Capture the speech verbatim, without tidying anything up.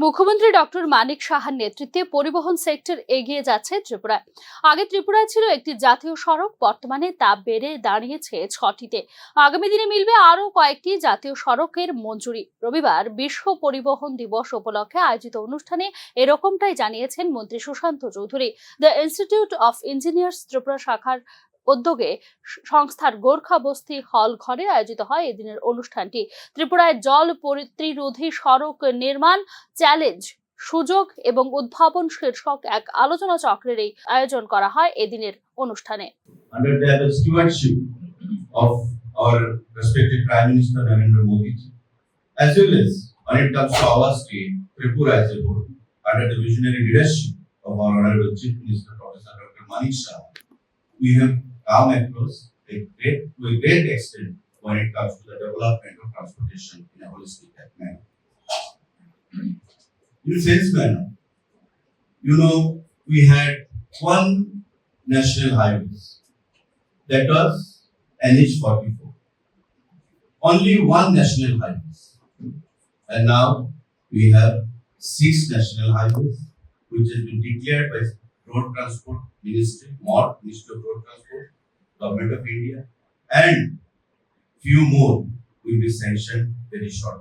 মুখ্যমন্ত্রী ডক্টর মানিক সাহার নেতৃত্বে পরিবহন সেক্টর এগিয়ে যাচ্ছে ত্রিপুরায়। আগে ত্রিপুরায় ছিল একটি জাতীয় সড়ক, বর্তমানে তা বেড়ে দাঁড়িয়েছে ছটিতে। আগামী দিনে মিলবে আরও কয়েকটি জাতীয় সড়কের মঞ্জুরি। রবিবার বিশ্ব পরিবহন দিবস উপলক্ষে আয়োজিত অনুষ্ঠানে এরকমটাই জানিয়েছেন মন্ত্রী সুশান্ত Chowdhury. The Institute of Engineers Tripura শাখার উদ্যোগে সংস্থার গোর্খা বস্তি হল ঘরে আয়োজিত হয় এদিনের অনুষ্ঠানটি। ত্রিপুরায় জল প্রতিরোধী সড়ক নির্মাণ, চ্যালেঞ্জ, সুযোগ এবং উদ্ভাবন শীর্ষক এক আলোচনা চক্রের এই আয়োজন করা হয় এদিনের অনুষ্ঠানে। Under the stewardship of our respected Prime Minister Narendra Modi ji, as well as when it comes to our state, Tripura as a whole, under the visionary leadership of our Honorable Chief Minister Professor Doctor Manik Saha, we have come across a great, to a great extent when it comes to the development of transportation in a holistic manner. In sense manner, you know, we had one national highways, that was N H forty-four. Only one national highways. And now we have six national highways, which has been declared by Road Transport Ministry, MoRTH, Ministry of Road Transport, Government of India, and few more will be sanctioned very shortly.